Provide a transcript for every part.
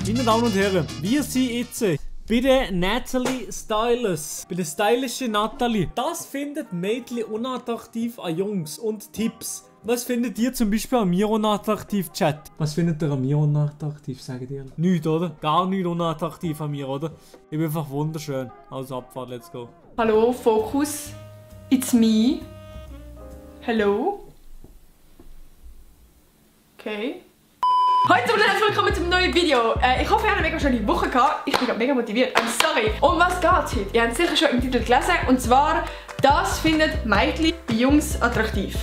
Meine Damen und Herren, wir sind jetzt bei der Natalie Styles. Bei der stylischen Natalie. Das findet Mädchen unattraktiv an Jungs und Tipps. Was findet ihr zum Beispiel an mir unattraktiv, Chat? Was findet ihr an mir unattraktiv, sagt ihr? Nichts, oder? Gar nichts unattraktiv an mir, oder? Ich bin einfach wunderschön. Also Abfahrt, let's go. Hallo, Focus. It's me. Hello. Okay. Heute und herzlich willkommen zum neuen Video. Ich hoffe, ihr habt eine mega schöne Woche gehabt. Ich bin gerade mega motiviert. I'm sorry. Um was geht's heute? Ihr habt es sicher schon im Titel gelesen. Und zwar, das findet Mädchen bei Jungs attraktiv.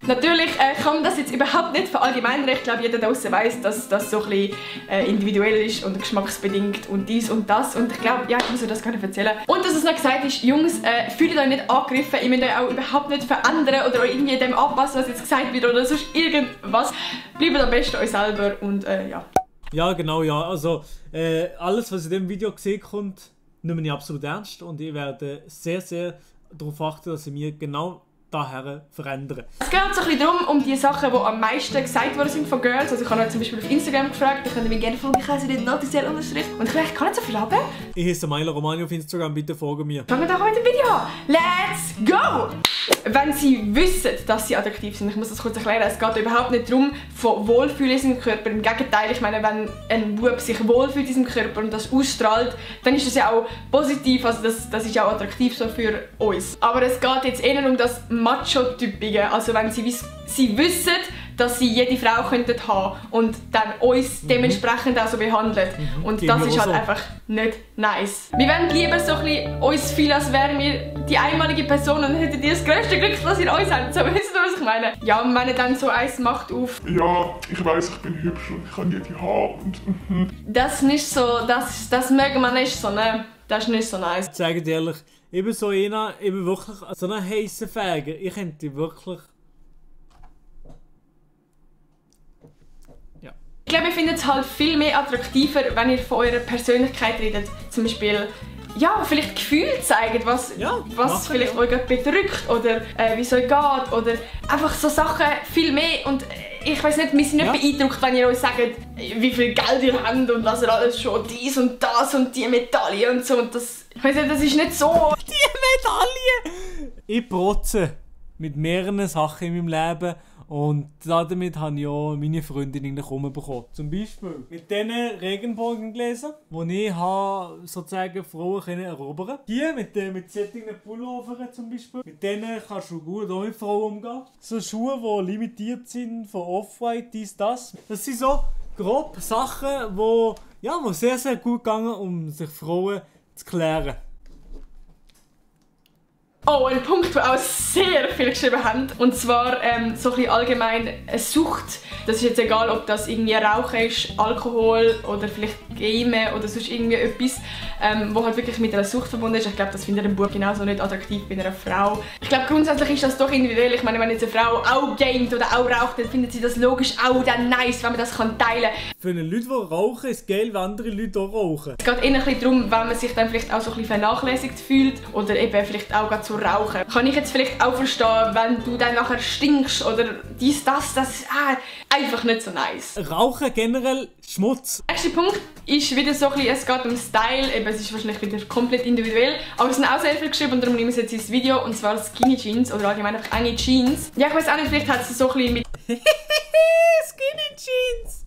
Natürlich kann man das jetzt überhaupt nicht verallgemeinern. Ich glaube, jeder da draußen weiss, dass das so ein bisschen individuell ist und geschmacksbedingt und dies und das. Und ich glaube, ja, ich muss euch das gar nicht erzählen. Und dass es noch gesagt ist, Jungs, fühlt euch nicht angegriffen. Ihr müsst euch auch überhaupt nicht verändern oder euch irgendwie dem anpassen, was jetzt gesagt wird oder sonst irgendwas. Bleibt am besten euch selber und ja. Ja, genau, ja. Also, alles, was in diesem Video gesehen kommt, nehme ich absolut ernst. Und ich werde sehr, sehr darauf achten, dass ihr mir genau daher verändern. Es geht so ein bisschen darum, um die Sachen, die am meisten gesagt worden sind von Girls. Also ich habe euch zum Beispiel auf Instagram gefragt, da könnt ihr mir gerne folgen, ich heiße nicht Notizell unterstrich. Und ich vielleicht kann nicht so viel haben. Ich heiße Maila Romani auf Instagram, bitte folge mir. Fangen wir doch heute mit dem Video an. Let's go! Wenn sie wissen, dass sie attraktiv sind, ich muss das kurz erklären, es geht überhaupt nicht darum, von Wohlfühlen in seinem Körper. Im Gegenteil, ich meine, wenn ein Bub sich wohlfühlt in seinem Körper und das ausstrahlt, dann ist das ja auch positiv, also das ist ja auch attraktiv so für uns. Aber es geht jetzt eher um das Macho-Typige, also wenn sie wissen, dass sie jede Frau könnten haben und dann uns dementsprechend auch so behandelt. Und das ist halt einfach nicht nice. Wir wollen lieber so ein bisschen uns fühlen, als wären wir die einmalige Person und hätten die das grösste Glück, was in uns haben. So, wisst ihr, was ich meine? Ja, und wenn dann so eins macht auf. Ja, ich weiss, ich bin hübsch und ich kann jede haben und Das ist nicht so, das mögen wir nicht so, ne? Das ist nicht so nice. Ich sage dir ehrlich, ich bin so einer, ich bin wirklich so ein heißer Fäger. Ich könnte wirklich... Ja. Ich glaube, ich finde es halt viel mehr attraktiver, wenn ihr von eurer Persönlichkeit redet. Zum Beispiel, ja, vielleicht Gefühle zeigen, was vielleicht euch bedrückt oder wie es euch geht. Oder einfach so Sachen viel mehr. Und ich weiß nicht, wir sind nicht beeindruckt, wenn ihr euch sagt, wie viel Geld ihr habt und was ihr alles schon dies und das und die Medaille und so. Und das, ich weiß nicht, das ist nicht so. Die Medaille! Ich protze mit mehreren Sachen in meinem Leben. Und damit habe ich auch meine Freundin herumbekommen. Zum Beispiel mit diesen Regenbogengläsern, die ich sozusagen Frauen erobern. Hier mit solchen Pullovern zum Beispiel. Mit denen kannst du gut auch mit Frauen umgehen. So Schuhe, die limitiert sind von Off-White, dies, das. Das sind so grob Sachen, die sehr, sehr gut gehen, um sich Frauen zu klären. Oh, ein Punkt, den auch sehr viel geschrieben haben. Und zwar so ein bisschen allgemein eine Sucht. Das ist jetzt egal, ob das irgendwie Rauchen ist, Alkohol oder vielleicht Game oder sonst irgendwie etwas, wo halt wirklich mit einer Sucht verbunden ist. Ich glaube, das findet ein Bub genauso nicht attraktiv bei einer Frau. Ich glaube, grundsätzlich ist das doch individuell. Ich meine, wenn jetzt eine Frau auch gamet oder auch raucht, dann findet sie das logisch auch dann nice, wenn man das teilen kann. Für Leute, die rauchen, ist es geil, wenn andere Leute auch rauchen. Es geht eher ein bisschen darum, wenn man sich dann vielleicht auch so ein bisschen vernachlässigt fühlt oder eben vielleicht auch gerade zu rauchen. Kann ich jetzt vielleicht auch verstehen, wenn du dann nachher stinkst oder dies, das ist einfach nicht so nice. Rauchen generell Schmutz. Der nächste Punkt ist wieder so ein bisschen, es geht um Style, eben, es ist wahrscheinlich wieder komplett individuell, aber es sind auch sehr viel geschrieben und darum nehmen wir jetzt ins Video, und zwar Skinny Jeans oder allgemein einfach enge Jeans. Ja, ich weiß auch nicht, vielleicht hat es so ein bisschen mit Skinny Jeans!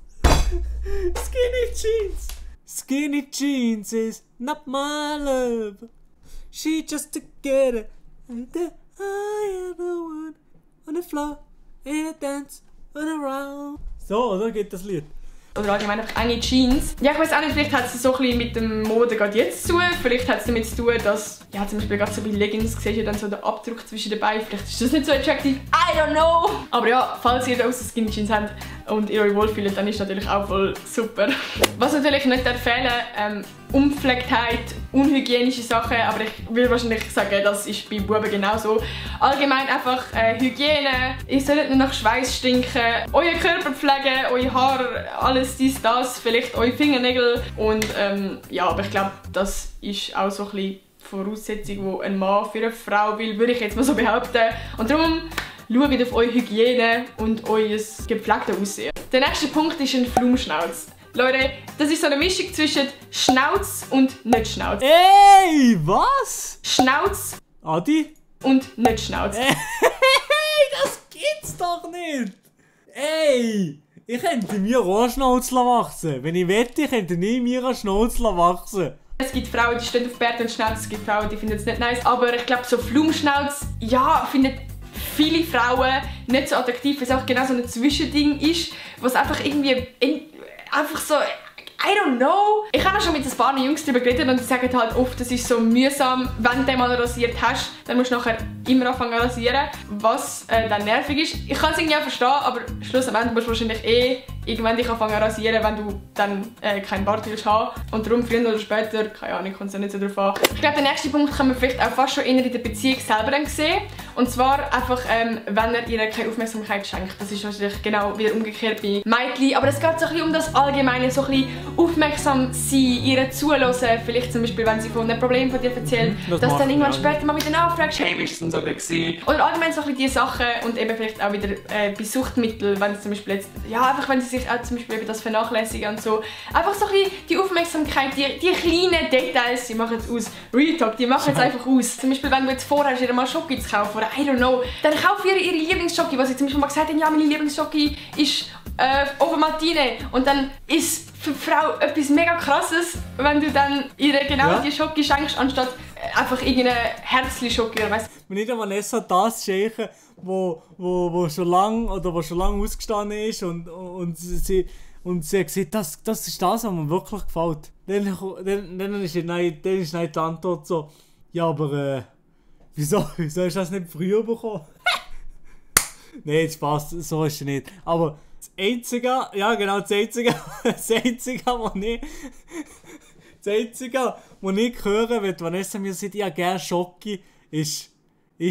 Skinny Jeans! Skinny Jeans is not my love. She just together. And I am the one on the floor and dance around. So, oder geht das Lied? Oder allgemein einfach enge Jeans. Ja, ich weiß auch nicht, vielleicht hat es so ein bisschen mit dem Mode gerade jetzt zu tun. Vielleicht hat es damit zu tun, dass, ja, zum Beispiel gerade so bei Leggings siehst du dann so den Abdruck zwischen den Beinen. Vielleicht ist das nicht so attraktiv. I don't know! Aber ja, falls ihr da auch so Skinny Jeans habt und ihr euch wohlfühlt, dann ist das natürlich auch voll super. Was natürlich nicht fehlen, Unpflegtheit, unhygienische Sachen, aber ich will wahrscheinlich sagen, das ist bei Buben genauso. Allgemein einfach Hygiene, ihr solltet nicht nach Schweiß stinken, euer Körper pflegen, euer Haar, alles dies, das, vielleicht eure Fingernägel und ja, aber ich glaube, das ist auch so ein bisschen Voraussetzung, die ein Mann für eine Frau will, würde ich jetzt mal so behaupten. Und darum schaut auf eure Hygiene und euer gepflegtes Aussehen. Der nächste Punkt ist ein Flumschnauz. Leute, das ist so eine Mischung zwischen Schnauz und nicht Schnauz. Ey, was? Schnauz Adi? und nicht Schnauz. Ey, das gibt's doch nicht! Ey! Ich könnte mir auch einen Schnauz wachsen. Wenn ich wette, könnte ich mir einen Schnauz wachsen. Es gibt Frauen, die stehen auf Bärte und Schnauz, es gibt Frauen, die finden es nicht nice. Aber ich glaube, so Flumschnauz, ja, finden viele Frauen nicht so attraktiv, weil es auch genau so ein Zwischending ist, was einfach irgendwie einfach so... I don't know. Ich habe schon mit ein paar Jungs darüber geredet und die sagen halt oft, das ist so mühsam, wenn du den mal rasiert hast, dann musst du nachher immer anfangen zu rasieren, was dann nervig ist. Ich kann es irgendwie auch verstehen, aber schlussendlich musst du wahrscheinlich irgendwann dich anfangen zu rasieren, wenn du dann keinen Bart willst haben. Und darum früher oder später, keine Ahnung, kommt es ja nicht so drauf an. Ich glaube, der nächste Punkt können wir vielleicht auch fast schon in der Beziehung selber dann sehen. Und zwar einfach, wenn er ihr keine Aufmerksamkeit schenkt. Das ist wahrscheinlich genau wieder umgekehrt bei Mädchen. Aber es geht so ein bisschen um das Allgemeine, so ein bisschen aufmerksam sein, ihr zuhören. Vielleicht zum Beispiel, wenn sie von einem Problem von dir erzählt, dass dann irgendwann später mal wieder nachfragst, hey, wie ist es denn so gewesen? Oder allgemein so ein bisschen diese Sachen und eben vielleicht auch wieder bei Suchtmitteln, wenn sie zum Beispiel jetzt, ja, einfach wenn sie sich auch zum Beispiel über das vernachlässigen und so. Einfach so ein bisschen die Aufmerksamkeit, die kleinen Details, die machen es aus. Real Talk, die machen es einfach aus. Zum Beispiel, wenn du jetzt vorhast, ihr mal Schoki zu kaufen oder I don't know, dann kauft ihr ihre Lieblingsschoki, was ich zum Beispiel mal gesagt habe, ja, meine Lieblingsschoki ist Ovomaltine. Und dann ist für die Frau etwas mega krasses, wenn du dann ihr genau die Schoki schenkst, anstatt einfach irgendeine Herzli-Schoki oder weiss. Wenn nicht Vanessa das schenken, wo schon lange ausgestanden ist und sie hat gesagt, das ist das, was mir wirklich gefällt. Dann ist die Antwort so, ja, aber wieso hast du das nicht früher bekommen? Nein, Spaß, so ist es nicht. Aber das Einzige, was ich höre, wenn Vanessa mir sagt, ja gerne Schoki, ist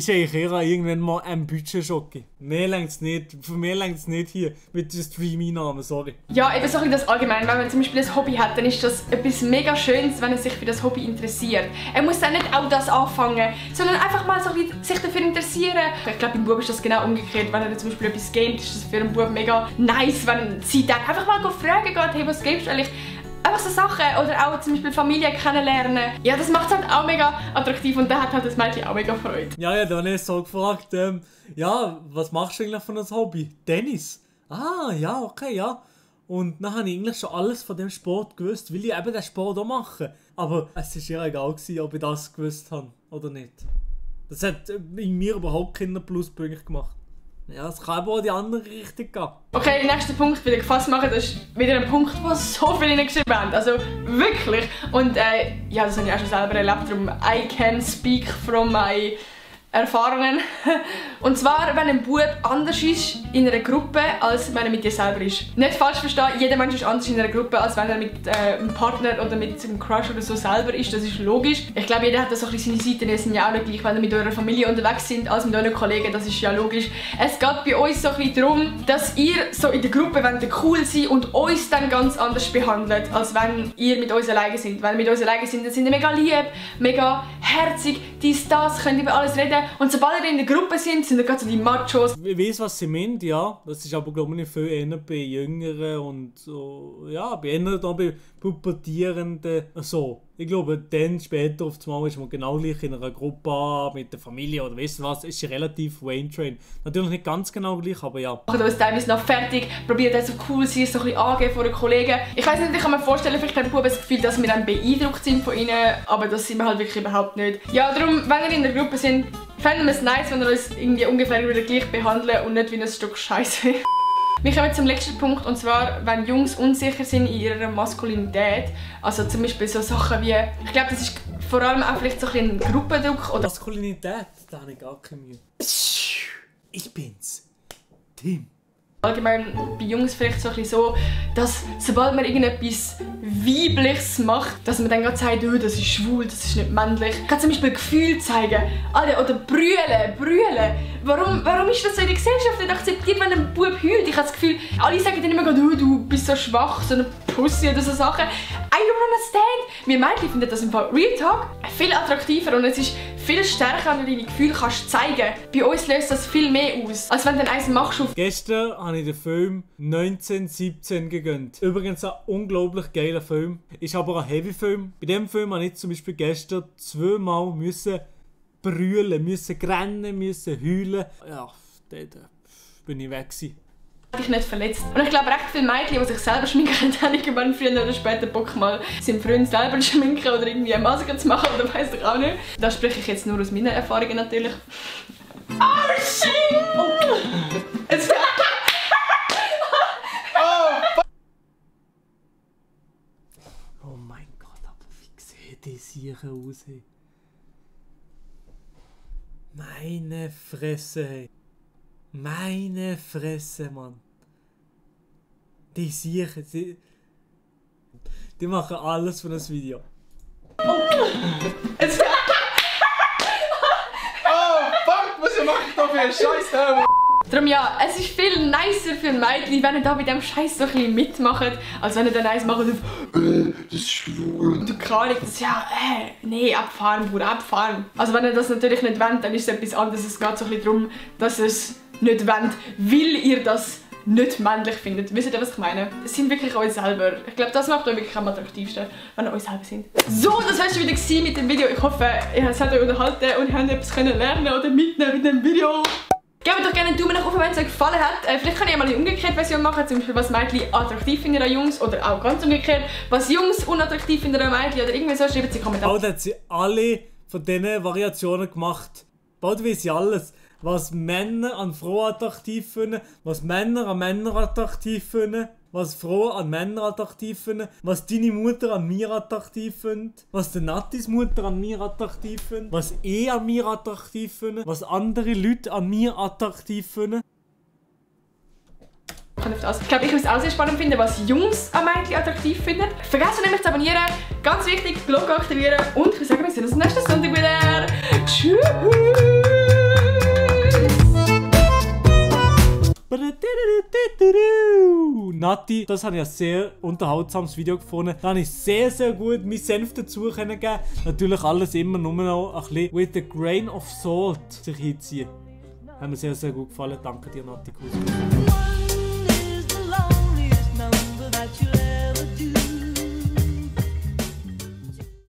eigentlich eher irgendwann mal ein Budget-Schoki. Mehr längt's nicht, für mehr längt's nicht hier mit dem Streaming-Namen, sorry. Ja, eben so ein bisschen das allgemein. Wenn man zum Beispiel ein Hobby hat, dann ist das etwas mega Schönes, wenn er sich für das Hobby interessiert. Er muss dann nicht auch das anfangen, sondern einfach mal so ein bisschen sich dafür interessieren. Ich glaube, beim Bub ist das genau umgekehrt. Wenn er zum Beispiel etwas gamet, ist das für einen Bub mega nice, wenn sie dann einfach mal fragen geht, hey, was gamest du eigentlich? Einfach so Sachen oder auch zum Beispiel Familie kennenlernen. Ja, das macht es halt auch mega attraktiv und da hat halt das Mädchen auch mega Freude. Ja, dann ist so gefragt, ja, was machst du eigentlich von einem Hobby? Tennis? Ah, ja, okay, ja. Und dann habe ich eigentlich schon alles von dem Sport gewusst, weil ich eben den Sport auch mache. Aber es war ihr egal, ob ich das gewusst habe oder nicht. Das hat in mir überhaupt keine Pluspunkte gemacht. Ja, es kann aber auch die andere Richtung gehen. Okay, der nächste Punkt, wieder gefasst machen, das ist wieder ein Punkt, den so viele geschrieben haben. Also wirklich. Und ja, das habe ich auch schon selber erlebt, darum I can speak from my Erfahrungen. Und zwar, wenn ein Bub anders ist in einer Gruppe, als wenn er mit dir selber ist. Nicht falsch verstehen, jeder Mensch ist anders in einer Gruppe, als wenn er mit einem Partner oder mit einem Crush oder so selber ist. Das ist logisch. Ich glaube, jeder hat da so ein bisschen seine Seiten. Die sind ja auch nicht gleich, wenn ihr mit eurer Familie unterwegs sind, als mit euren Kollegen. Das ist ja logisch. Es geht bei uns so ein bisschen darum, dass ihr so in der Gruppe cool sein und uns dann ganz anders behandelt, als wenn ihr mit uns alleine sind. Wenn ihr mit uns alleine sind, dann sind ihr mega lieb, mega herzig, dies, das, könnt über alles reden. Und sobald ihr in der Gruppe sind dann gerade so die Machos. Ich weiss, was sie meint, ja. Das ist aber, glaube ich, nicht viel eher bei Jüngeren und so, ja, bei eher bei Pubertierenden so. Ich glaube, dann später auf einmal ist man genau gleich in einer Gruppe mit der Familie oder weißt du was, ist relativ Wayne-Train. Natürlich nicht ganz genau gleich, aber ja. Machen uns teilweise noch fertig, probiert so cool zu sein, so ein bisschen angeben von den Kollegen. Ich weiss nicht, ich kann mir vorstellen, vielleicht haben die Buben das Gefühl, dass wir dann beeindruckt sind von ihnen, aber das sind wir halt wirklich überhaupt nicht. Ja, darum, wenn wir in der Gruppe sind, fänden wir es nice, wenn wir uns irgendwie ungefähr wieder gleich behandeln und nicht wie ein Stück Scheiße. Wir kommen zum letzten Punkt, und zwar, wenn Jungs unsicher sind in ihrer Maskulinität. Also zum Beispiel so Sachen wie, ich glaube, das ist vor allem auch vielleicht so ein Gruppendruck. Oder Maskulinität, da habe ich gar keine Mühe. Ich bin's, Tim. Allgemein bei Jungs vielleicht so ein bisschen so, dass sobald man irgendetwas Weibliches macht, dass man dann gerade sagt, oh, das ist schwul, das ist nicht männlich. Man kann zum Beispiel Gefühle zeigen, oder brüllen. Warum ist das so in der Gesellschaft nicht akzeptiert, wenn ein Bub heult? Ich habe das Gefühl, alle sagen dann immer, oh, du bist so schwach, so eine Pussy oder so Sachen. I don't understand. Wir Mädchen finden das im Fall Real Talk viel attraktiver und es ist viel stärker an deine Gefühle kannst zeigen. Bei uns löst das viel mehr aus, als wenn du eins machst auf... Gestern habe ich den Film 1917 gegönnt. Übrigens ein unglaublich geiler Film. Ist aber ein Heavy-Film. Bei dem Film habe ich zum Beispiel gestern zweimal brüllen, rennen, heulen. Ja, da bin ich weg gewesen. Dich nicht verletzt. Und ich glaube, recht viele Mädchen, die sich selber schminken, haben irgendwann früher oder später Bock, mal seinen Freund selber zu schminken oder irgendwie eine Maske zu machen oder weiss ich auch nicht. Da spreche ich jetzt nur aus meinen Erfahrungen natürlich. Oh shit! Oh. Oh mein Gott, aber wie sieht die sicher aus? Hey? Meine Fresse, hey. Meine Fresse, Mann. Die sicher, die machen alles für das Video. Oh, fuck, was mache ich da für einen Scheiß? Darum ja, es ist viel nicer für ein Mädchen, wenn ihr da bei diesem Scheiß so ein bisschen mitmacht, als wenn ihr dann eins macht und das ist schwul. und du keine Ahnung, das ja, nee, abfahren, Bruder, abfahren. Also wenn ihr das natürlich nicht wollt, dann ist es etwas anderes. Es geht so ein bisschen darum, dass ihr es nicht wollt, weil ihr das nicht männlich findet. Wisst ihr, was ich meine? Es sind wirklich euch selber. Ich glaube, das macht euch wirklich am attraktivsten, wenn ihr euch selber sind. So, das war schon wieder mit dem Video. Ich hoffe, ihr habt euch unterhalten und habt etwas lernen oder mitnehmen mit dem Video. Gebt doch gerne einen Daumen nach oben, wenn es euch gefallen hat. Vielleicht kann ich mal eine umgekehrte Version machen, zum Beispiel was Mädchen attraktiv finden an Jungs oder auch ganz umgekehrt, was Jungs unattraktiv finden an Mädchen oder irgendwie so. Schreibt es in die Kommentare. Bald hat sie alle von diesen Variationen gemacht. Bald weiß sie alles. Was Männer an Frauen attraktiv finden, was Männer an Männern attraktiv finden, was Frauen an Männern attraktiv finden, was deine Mutter an mir attraktiv findet, was der Nattis Mutter an mir attraktiv findet, was ich an mir attraktiv finde, was andere Leute an mir attraktiv finden. Ich glaube, ich würde es auch sehr spannend finden, was Jungs an Mädchen attraktiv finden. Vergesst nicht, mich zu abonnieren. Ganz wichtig, die Glocke aktivieren. Und ich würde sagen, wir sehen uns nächsten Sonntag wieder. Tschüss! Nati, das habe ich ein sehr unterhaltsames Video gefunden. Da habe ich sehr gut meinen Senf dazu geben. Natürlich alles immer nur noch ein bisschen with a grain of salt sich hinziehen. Hat mir sehr gut gefallen. Danke dir, Nati.